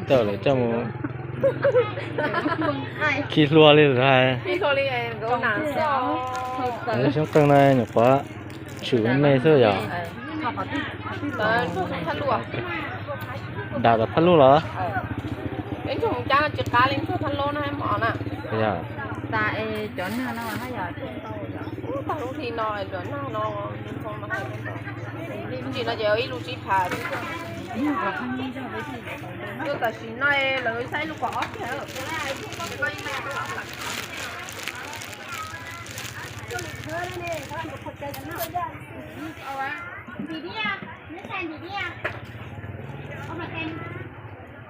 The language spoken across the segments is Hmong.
Tawm lawm coj mus khi hlua li lawm hais. Xyoob qeej no nyuam qhuav tshwm me me xwb yog. Dam tom phaj luj los? Tam sim no lawv saib lub kaum ob kiag.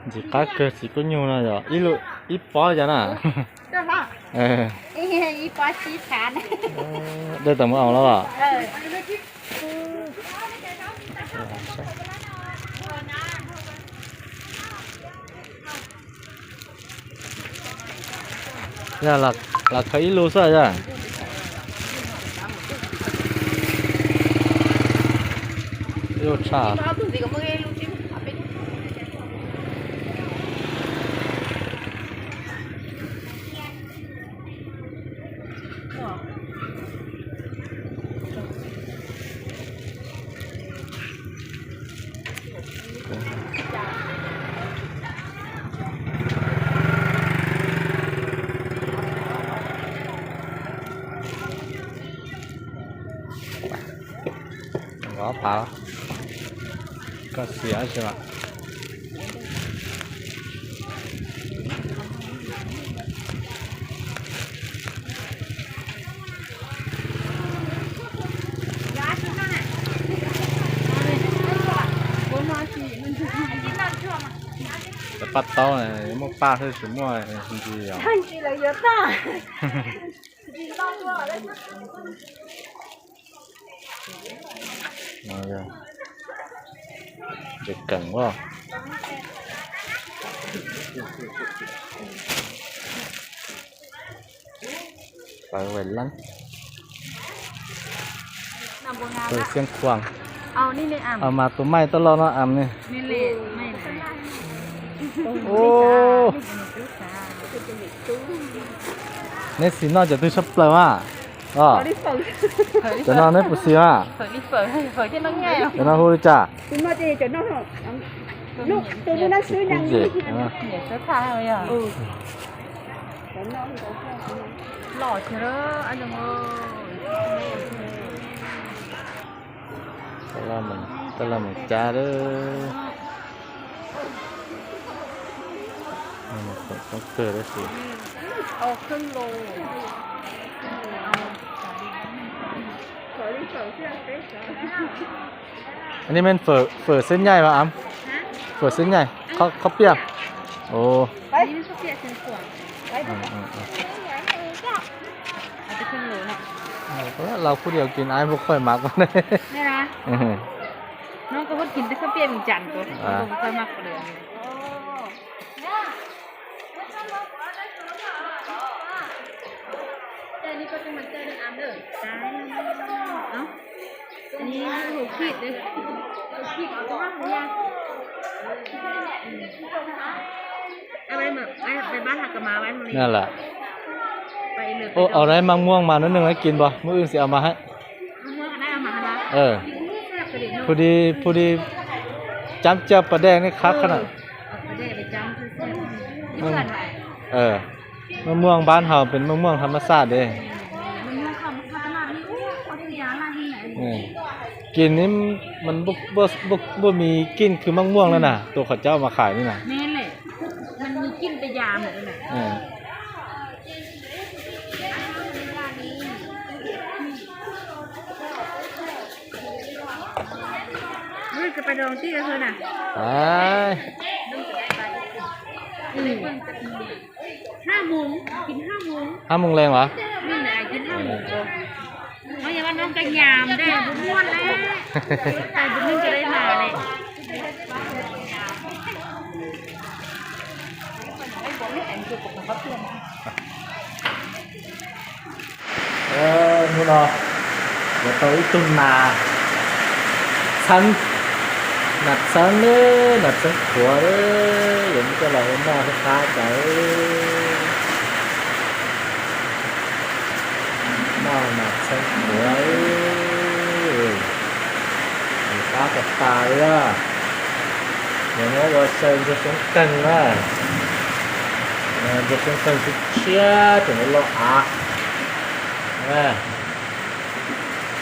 Ntxim qab kawg txiv kuj nyuj no yog ib pob cas na. Dej tau mus aus los? Yog los khaws ib lub xwb yog. Ib lub tshaj. Ov pav koj xiam tsi mas. Cov paj taub muaj paj xwb tsis muaj ntsis os. Keem keem as. Pawv vais leeb, pawv xiab khuam. Mas tus maij taj loj no am ne. Neb xis noj cov twg tshaj plaws mas? Cov no neb puas xis mas? Cov no hu li cas? Taj laj mus cab lawm. Coob kawg tab sis. Aneb fawm xeb nyaij mas am? Fawm xeb nyaij, khob piaj. Lau khub diaus kis aib npua qhuaij mas ko ne. Au, dai maj muaj mas neb neeg lawv kis npog muaj wb xim au mas hab. Phu di, phu di, cab caj pas dej neb khab khab na. Maj muaj npab hau pes maj muaj tham maj xaj de. Kis neb, npuaj mis kij khw maj muaj na na, tua qhov cab mas khais li na. Hab moos leeg as. Hnub no yuav tau ib tug nas txheeb, Nas txheeb, nas txheeb qhuav, yuav muab coj los ua noj thiab qab cas. Noj nas txheeb qhuav, qab tas tas li. Yuav muab ua xyaw ntsuag xyoob qeeg na. Ntsuag xyoob qeeg tshiab tshiab tseem ua loj av.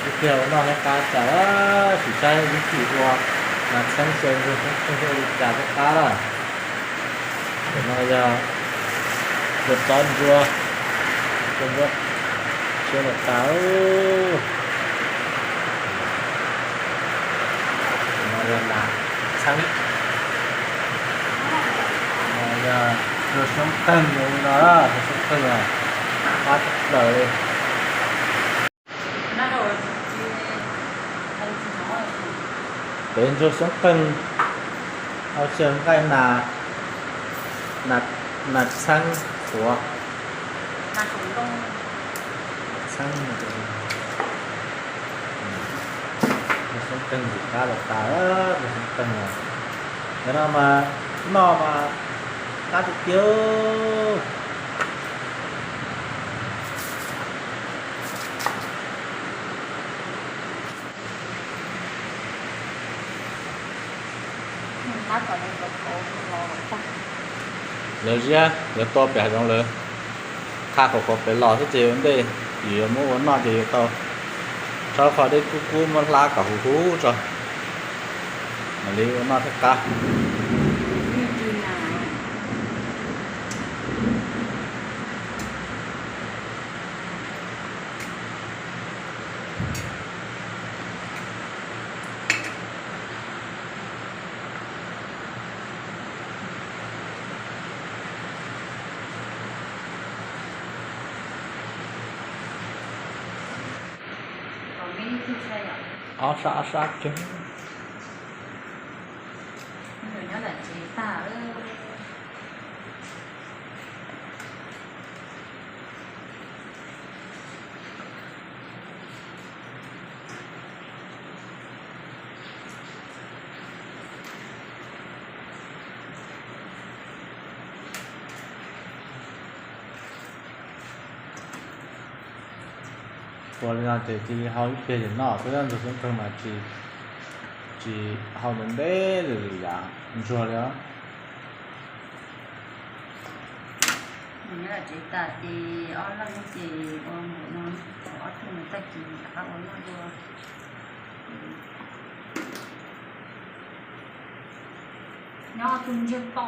Ib pliag ua noj thiab qab tas, sim saib ib chim ua nas txheeb xyaw ntsuag xyoob qeeg ua li cas thiab qab na. Tam no yog ntsuag txob ntsuab, ntsuab ntsuab tshiab tas tas. Tam no yog nas txheeb, yog ntsuag xyoob qeeg no, ntsuag xyoob qeeg no, qab tshaj plaws li. Pem ntsuag xyoob qeeg, hau xyaw nqaij nas, nas txheeb qhuav, txheeb, ntsuag xyoob qeeg ntxim qab tas tas, ntsuag xyoob qeeg no. Cov no mas noj mas qab tiag tiag. Lawv ziab, lawv tua pem hav zoov lawv qha qhov qhuav pem los xwb ces ua ntej yus yuav muab ua noj ces yuav tau rhaub qhov dej kub kub muab hlab kom huv huv tso, mam li ua noj thiaj qab. Ob sab ob sab kawg. Ua li no ces cia li hau ib pliag ces noj, tab sis ntsuag xyoob qeeg mas tsis, tsis hau ntev ntev li yam ntsuag li os. Nyob tsev tas ces ob leeg ces ua npaum no, ob tug no tag kis rov qab ua noj dua. Nyob tus ntsiag to.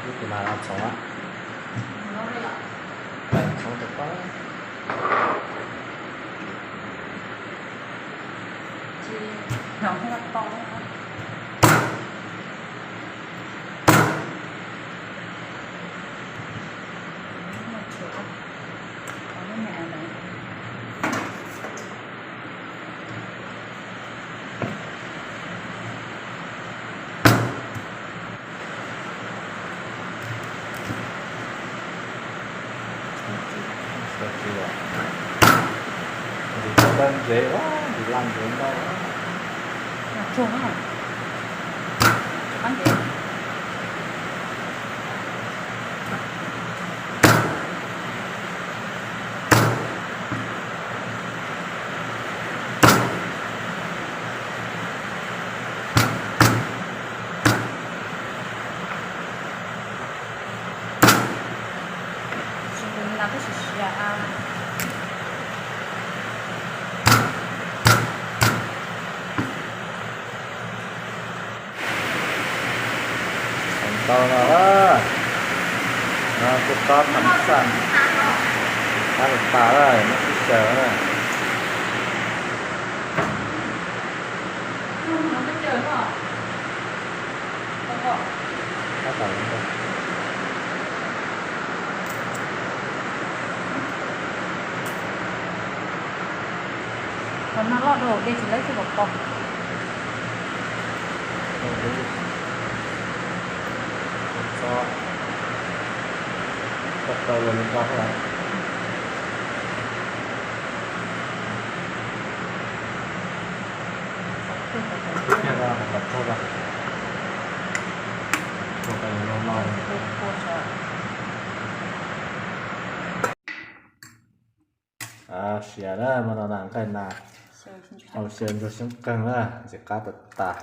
Ib tus mas los txhoov, txhoov rau pob. Ntsis tau dab ntsev, ntsis laj ntsev ntau. Tau no, no kuj tob thaj xaj. Qab tas tas lawm, noj teb chaws na. Qab tas lawm. Qhov no loj dua de tsis laib tsis pom pom. Tau los li ko lawm. Siav na, hmo no na nqaij nas, hau xyaw ntsuag xyoob qeeg na, ntxim qab tas tas.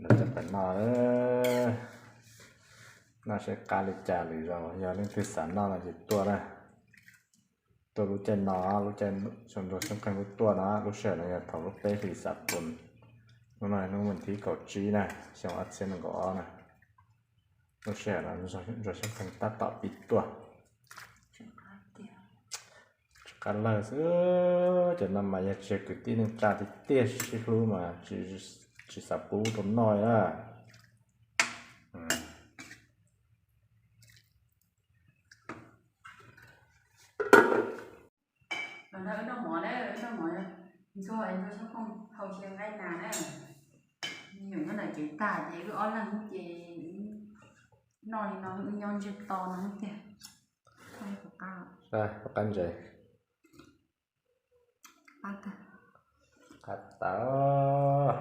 Lawv cov pem no, noj saib qab li cas lwm zaus, yog leej twg xav noj no ces tuaj na. Tuaj lub caij no, lub caij xyoo ntsuag xyoob qeeg kuj tuaj no, lub sij hawm no yog thaum lub peb hlis xav pun. Hnub no hnub vas thib kaum tsib na, xyoo ob txhiab nees nkaum ob na. Lub sij hawm no ntsuag xyoob qeeg tab tom pib tuaj. Tsis qab lawg xwb, cov no mas yog tsis yog kwv tij neej tsa tiag tiag sib hlub mas tsis xav pub rau noj na. Los no wb noj mov na, wb noj mov ntxuag ntxuag xyoob qeeg hau xyaw nqaij nas na. Me nyuam nyob ntawm kev tag ces wb ob leeg ces noj li no wb nyob ntsiag to no tiag. Saib puas qab ntses. Qab tas.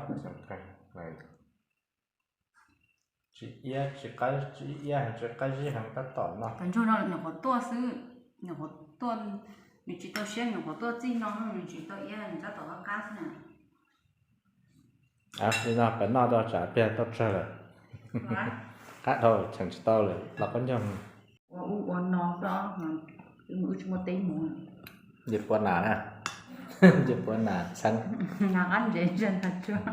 Tsis iab, tsis qab, tsis iab heev, tsis qab zib heev, tab tom no. Cov ntsuag no nyuam qhuav tuaj xwb, nyuam qhuav tuaj, nws tsis tau siab, nyuam qhuav tuaj txij no, nws tsis tau iab, nws tab tom qab qab xwb na. Li no peb noj tau tsam pliag tau tsawg lawm. Qab dhau cheem tsis tau lawm los qab ncauj. Ua ub ua no xwb, wb tsis muaj teb mus. Ncej puab nas na, ncej puab nas txheeb. Nas qab ntsev ntseeg tas tsuag.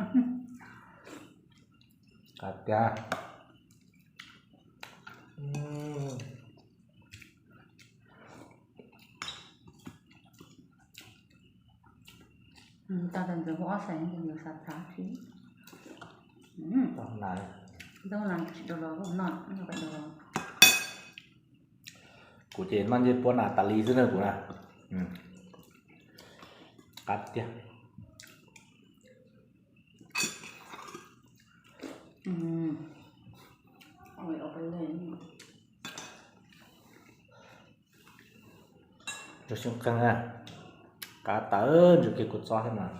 Qab tiag. Tau tas ntxawm kuj ob xees ntawd xav txav tsis. Ntau na tsis dau los kuj noj, noj pem dau los. Kuv ces noj ncej puab nas tas li xwb na kuv na. Qab tiag. Ntsuag xyoob qeeg na, qab tas, ntsuag kiag kua txob thiab mas.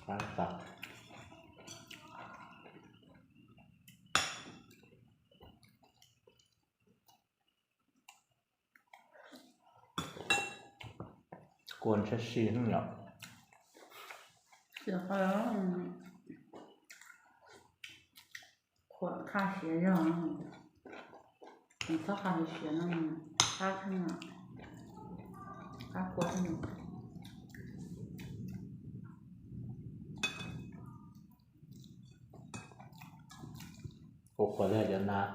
Qab tas. Kua ntshiab si hnub yom. Qhuav qhaj siav zog, txhob qhaj siav no, qab, qab kua. Kuv qhuav li cov nas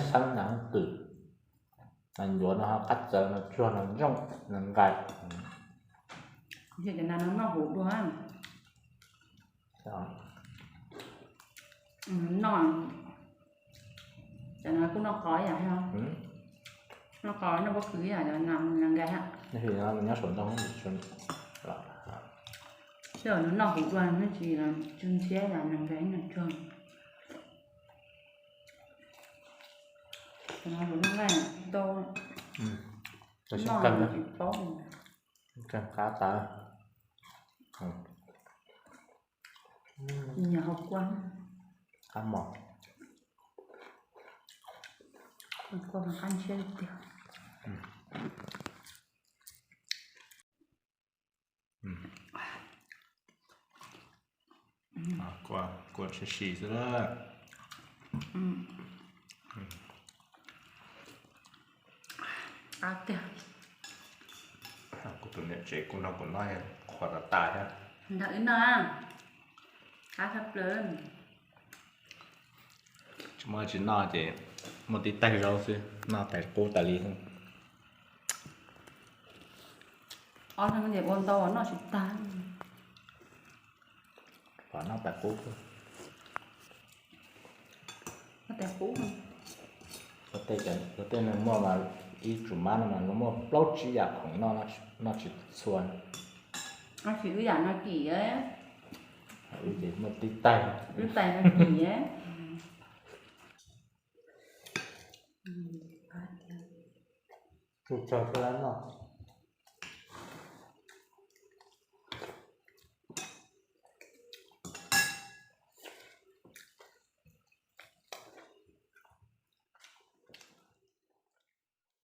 xeeb nas hooj twm, nas ncuav no ho qab txawv, nas tsuag nas ntsooj nas nqaim. Cov nas no noj huv dua. Noj, cov no kuj noj qos ib yam, noj qos noj pob kws ib yam, nas nqaim. Nyob saum ntoo, sij hawm nws noj huv dua, nws tsis tsw ntxhiab yam nas nqaim nas tsuag. Cov no lub nqaij ntau, noj tsis paub. Qab tas. Nyiam hauv kua, qab mos, kua mas qab ntshiab tiag. Kua ntshiab si xwb lawm. Qab tiag. Kuv tus niam tsev kuj nrog kuv noj qhuav tas tas thiab. Nrog wb noj, qab tshaj plaws. Tsis muaj tsis noj ces Muaj tib tais zaub xwb, noj tais qub tas li. Ob leeg ces ua ntau noj tsis tag. Pom noj tais qub. Noj tais qub. Ua tej neeg muaj mas ib tsum mab no mas luag muaj plaub tsib yam khoom noj, noj tsis txhua. Noj tsis wb yam no kim. Wb ces muaj tib tais. Wb tais no kim. Tsuj tsawg xwb no.